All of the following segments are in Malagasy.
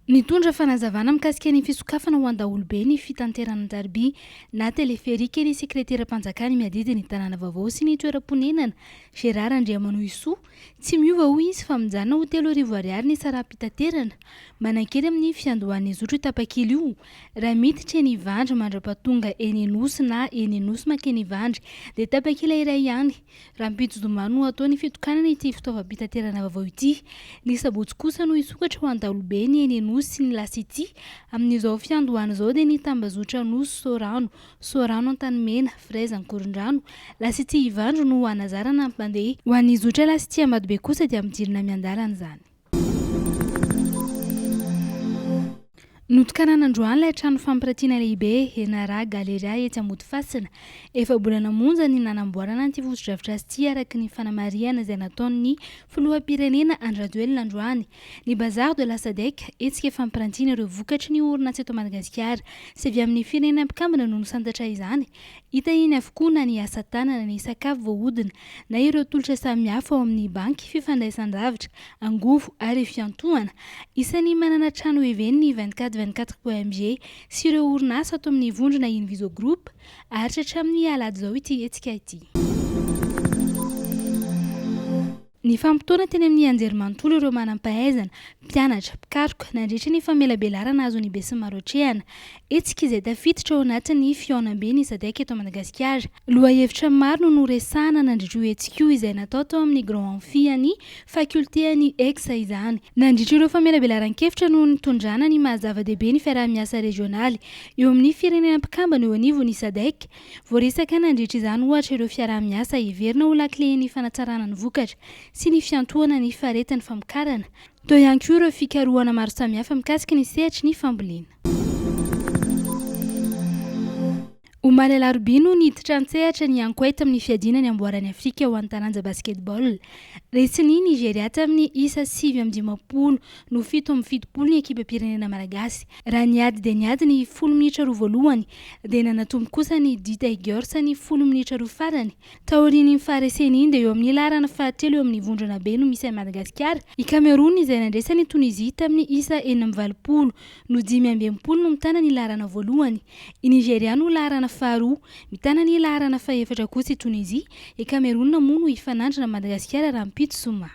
Nitondra fanazavana mikasika ny fisokafana ho an-daholobe ny fitanterana an-tariby na teleferika ny sekreteram-panjakana miadidy ny tanàna vaovao sy ny toeram-ponenana, Gérard Andriamanohisoa. Tsy miova hoy izy fa mijanona ho 3000 ariary ny saram-pitaterana. Manan-kery amin'ny fiandohan'ny zotra io tapakila io. Raha miditra eny Ivandry mandra-pahatonga eny Anosy na eny Anosy mankeny Ivandry dia tapakila iray ihany. Rahampitso zoma no hatao ny fitokanana ity fitaovam-pitaterana vaovao ity. Ny sabotsy kosa no hisokatra ho an-daholobe ny eny Anosy sy ny La City. Amin'izao fiandohana izao dia ny tambazotra Anosy Soarano, Soarano Antanimena, Fraise Ankorondrano, La City Ivandry no hanazarana ny mpandeha. Ho an'ny zotra La City Ambatobe kosa dia ampidirina miandalana izany. Notokanana androany ilay trano fampiratiana lehibe Enara Galleria etsy Ambodifasina. Efa-bolana monja ny nanamboarana ity fotodrafitrasa ity araka ny fanamarihana izay nataon'ny filoham-pirenena Andry Rajoelina androany. Ny Bazar de la Sadec, hetsika fampirantiana ireo vokatry ny orinasa eto Madagasikara sy avy amin'ny firenena mpikambana no nisantatra izany. Hita eny avokoa na ny asa tanana, ny sakafo voahodina na ireo tolotra samihafa ao amin'ny banky, fifandraisan-davitra, angovo ary fiantohana. Isan'ny manana trano heveny ny 24 24 point mg sy ireo orinasa ato amin'ny vondrona Inviso Group. Haharitra hatramin'ny alahady izao ity hetsika ity. Nifampitaona teny amin'ny anjerimanontolo ireo manam-pahaizana, mpianatra, mpikaroka, nandritra ny famelabelarana azon'ny besinimaro atrehana. Hetsika izay tafiditra ao anatin'ny fihaonambe ny Sadec eto Madagasikara. Lohahevitra maro no noresahana nandritra io hetsika io izay natao tao amin'ny Grand Amphi an'ny Faculté an'i Aix izany. Nandritra ireo famelabelaran-kevitra no nitondrana ny maha zava-dehibe ny fiaraha-miasa rezionaly eo amin'ny firenena mpikambana eo anivon'ny Sadec. Voaresaka nandritra izany ohatra ireo fiaraha-miasa heverina ho lakilen'ny fanatsarana ny vokatra sy ny fiantohana ny faharetan'ny famokarana. Teo ihany koa ireo fikarohana maro samihafa mikasika ny sehatry ny fambolena. Omaly alarobia no niditra an-tsehatra ny Ankoay tamin'ny fiadiana ny amboaran'i Afrika ho an'ny taranja basketball. Resin'i Nigeria tamin'ny isa 59 no 77 ny ekipam-pirenena malagasy. Raha niady dia niady ny folo minitra roa voalohany dia nanatombo kosa ny D-Tigers ny folo minitra roa farany. Taorian'iny faharesena iny dia eo amin'ny laharana fahatelo eo amin'ny vondrona B no misy an'i Madagasikara, i Cameroun izay nandresy an'i Tunisie tamin'ny isa 86 no 65 no mitana ny laharana voalohany. I Nigeria no laharana faharoa. Mitana ny laharana fahefatra kosa i Tunisie. I Cameroun moa no hifanandrina amin'i Madagasikara rahampitso zoma.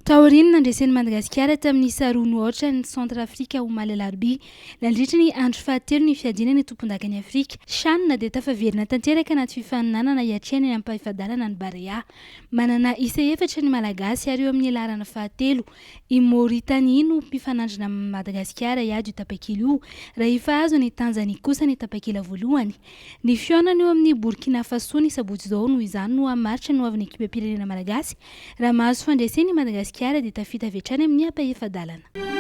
Taorian'ny nandresen'i Madagasikara tamin'ny isa roa no aotra an'i Centrafrique omaly alarobia, nandritra ny andro fahatelo ny fiadiana ny tompondakan'i Afrika, Chan, dia tafaverina tanteraka anaty fifaninanana hiatrehana ny ampahefa-dalana ny Barea. Manana isa efatra ny Malagasy ary eo amin'ny laharana fahatelo. I Mauritanie no mpifanandrina amin'i Madagasikara hiady io tapakila io, raha efa azon'i Tanzanie kosa ny tapakila voalohany. Ny fihaonana eo amin'i Burkina Faso ny sabotsy izao noho izany no hamaritra ny hoavin'ny ekipam-pirenena malagasy. Raha mahazo fandresena i Madagasikara dia tafita avy hatrany amin'ny ampahefa-dalana.